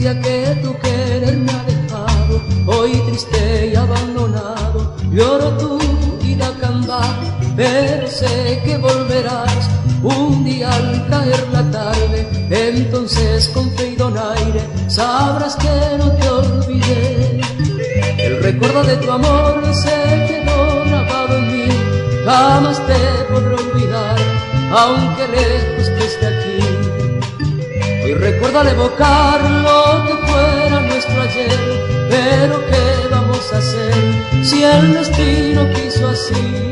día que tu querer me ha dejado, hoy triste y abandonado, lloro tu ida a Cambá, pero sé que volverás un día al caer la tarde, entonces con fe y donaire sabrás que no te olvidé. El recuerdo de tu amor se quedó grabado en mí, jamás te podré olvidar, aunque lejos estés de aquí. Hoy recuerdo al evocar lo que fuera nuestro ayer, pero ¿qué vamos a hacer si el destino quiso así?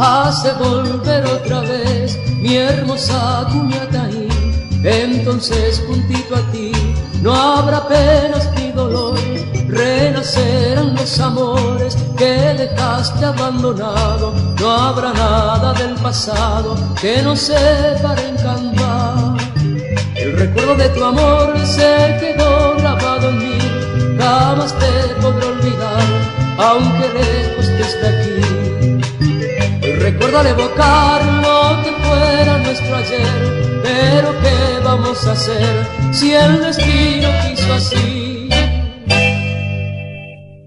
Hace volver otra vez mi hermosa Cuñataí. Entonces juntito a ti no habrá penas ni dolor, renacerán los amores que dejaste abandonado, no habrá nada del pasado que no separe en Cambá. El recuerdo de tu amor se quedó grabado en mí, jamás te podré olvidar, aunque lejos estés de aquí. Hoy recuerdo al evocar lo que fuera nuestro ayer, pero ¿qué vamos a hacer si el destino quiso así?